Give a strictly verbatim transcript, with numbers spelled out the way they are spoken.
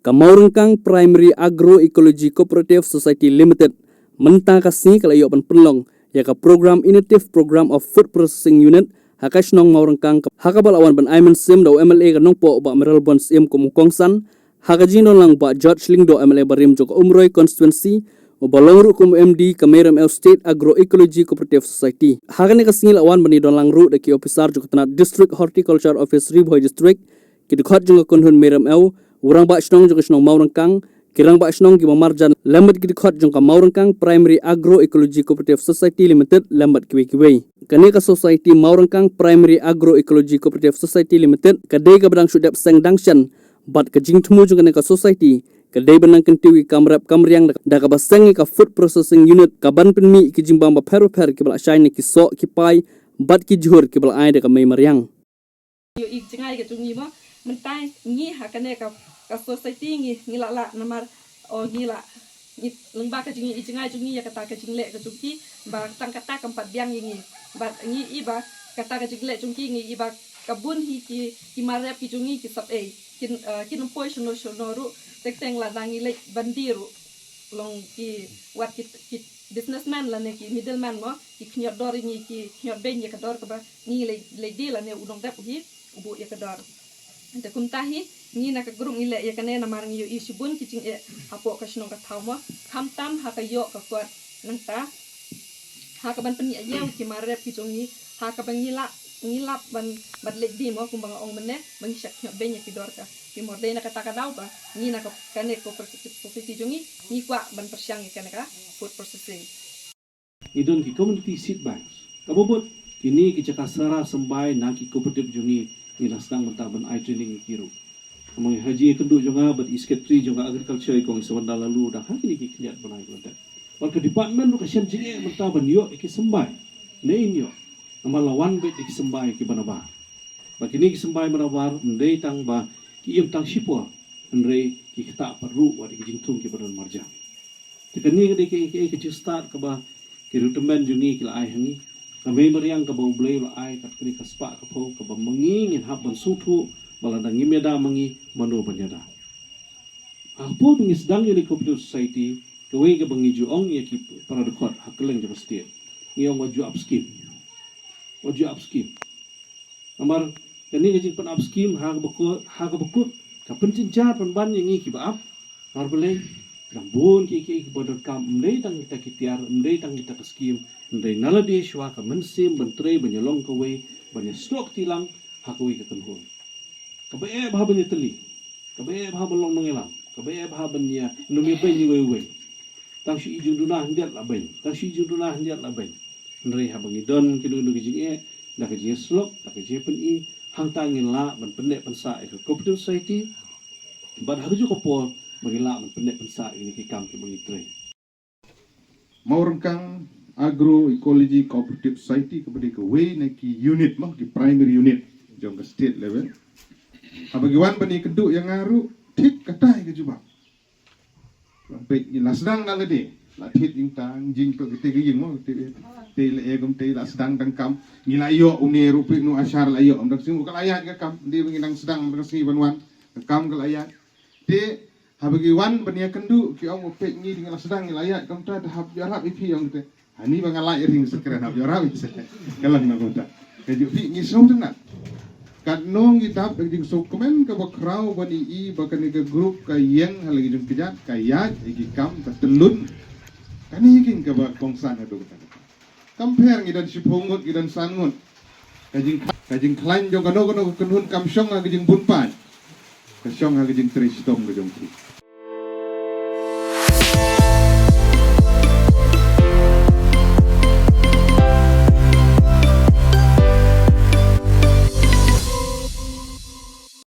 Ka Mawryngkang Primary Agro Ecology Cooperative Society Limited mynta ka sngi ka la ïoh ban pynlong ïa ka program Initiative Program of Food Processing Unit ha ka shnong Mawryngkang, ha kaba la wan ban ai mynsiem da u M L A ka Nongpoh Bah Mayralborn Syiem kum u kongsan, ha ka jingdon lang Bah George Lyngdoh, M L A barim jong ka Umroi Constituency, uba long ruh kum u M D ka Meirem Ew State Agro Ecology Cooperative Society. Ha kane ka sngi la wan ban ïadon lang ruh da ki ophisar jong ka tnat District Horticulture Office Ri Bhoi District, ki dkhot jong ka kynhun Meirem Ew, u rangbah shnong jong ka shnong Mawryngkang, ki rangbah shnong kiba marjan lem bad ki dkhot jong ka Mawryngkang Primary Agro Ecology Cooperative Society Limited lem bad kiwei kiwei. Kane ka Society Mawryngkang Primary Agro Ecology Cooperative Society Limited ka dei kaba dang shu dep seng dang shen, bad ka jingthmu jong kane ka Society ka dei ban nang kyntiew ïa ki kam rep kam riang da, da kaba seng ïa ka Food Processing Unit kaban pynmih ïa ki jingbam bapher bapher kiba la shai na ki soh ki pai bad ki jhur kiba la ai da ka mei mariang. Ïoh i jngai ka jong ngi mo, mynta ngi ha kane ka, ka society ngi, ngi la lah namar, o ngi la, ngi lyngba ka jing i jngai jong ngi ïa kata ka jingleh ka jong ki, ba tang kata kam pat biang ïa ngi. Bad ngi i ba kata ka jingleh jong ki, ngi i ba ka bun hi ki, ki mar rep ki jong ngi ki sap ei, kin, eh, kin ym poi shano shano ruh, teng teng lada ngi leit ban die ruh, long ki, wat ki, ki businessman lane ki middleman mo, ki khñiot dor ïa ngi, ki khñiot beiñ ïa ka dor kaba ngi leit, leit die lane u nongrep hi u buh ïa ka dor. Te kumta hi ngi na ka group ngi leh ïa kane namar ngi ïohi shibun ki jingeh hapoh ka shnong ka thaw mo, khamtam ha ka ïoh ka kot nangta, ha kaban pynïaid ïa ki mar rep ki jong ngi, ha kaba ngi lah, ngi lap ban, ban leit die mo, kumba nga ong mynne ba ngi shah khñiot beiñ ïa ki dor ka. Ki mordei na kata ka daw ba ngi na ka, kane ka cooperative society jong ngi, ngi kwah ban pyrshang ïa kane ka food processing. Ngi don ki community seed banks. Kaba bud kine ki jaka sara symbai na ki cooperative jong ngi, ngi la sdang mynta ban ai training ïa ki ruh. Namar ha jingïakynduh jong nga bad i secretary jong ka agriculture i kong Isawanda Laloo, dang ha kine ki khyndiat bnai ki la dep. Bad ka department ruh ka shem jingeh mynta ban ïoh ïa ki symbai. Ne in ïoh. Namar la wan beit da ki symbai kiba nabar. Bad kine ki symbai ba nabar ym dei tang ba ki im tang shipor, hynrei ki ktah pat ruh wat ïa ki jingthung kiba don marjan. Te kane ka dei ka, ka, ka jingstad kaba ki riewtymmen jong ngi ki la ai ha ngi. Ka mei mariang kaba U Blei u la ai, kat kane ka spah ka phew kaba ma ngi ngin hap ban sngewthuh ba lada ngim ïada ma ngi, mano ban ïada. Ha ka por ba ngi sdang ïa kane ka cooperative society, kawei kaba ngi ju ong ïa ki para dkhot ha kylleng jong ka state, ngi ong wat ju ap skim. Wat ju ap skim. Namar kane ka jingpynap skim ha kaba kut, ha kaba kut ka pynjynjar pynban ïa ngi kiba ap. Namar balei, dang bun kiei kiei kiba donkam, ym dei tang kita ki tiar, ym dei tang kita ka skim, hynrei na lade shuwa ka mynsiem ban trei, ban ïalong kawei, ban ïasyllok kti lang ha kawei ka kynhun. Kaba eh bha ban ïatylli, kaba eh bha ban long nongïalam, kaba eh bha ban ïa, ym ïa beiñ iwei iwei. Tang shu i jingduna hyndiat la beiñ, tang shu i jingduna hyndiat la beiñ. Hynrei haba ngi don kino kino ki jingeh, da ka jingïasyllok, da ka jingïapyni, hangta ngin lah ban pynneh pynsah ïa ka cooperative society. Bad ha kajuh ka por ba ngin lah ban pynneh pynsah ïa kine ki kam kiba ngi trei. Mawryngkang Agro Ecology Cooperative Society kaba dei kawei na ki unit mo, ki primary unit jong ka state level. Haba ki wan ban ïakynduh ïa nga ruh, thik kata hi ka jubab. Peit ngi la sdang na lade, la thied jingtang, jingpeit kata ka ïing mo, kata, kata la ïa kum kata la sdang dang kam. Ngi la ïoh une ruh peit nu ashar la ïoh, dang sngi ka la ïaid ka kam, dei ba ngi dang sdang dang sngi ban wan, ka kam ka la ïaid. Te haba ki wan ban ïakynduh ki ong ba peit ngi dang la sdang ngi la ïaid kumta, te hap ïarap ïa phi ong te. Hani ba nga la ïa ring sa kren hap ïarap ïa sa. Ka lang na kumta. Ka ju phi ngi sngewtynnat. Katno ngi dap da ka jingsngewkmen kaba khraw ban i ba kane ka group ka ïeng ha la ki jong ka jait ka ïaid ïa ki kam ka tyllun. Kane ïa ki kaba kongsan haduh kata. Kam pher ngi don shiphew ngut, ngi don san ngut. Ka jing, ka jingkhlaiñ jong kano kano ka kynhun kam shong ha ka jingbun paid. Ka shong ha ka jingtrei shitom ka jong ki.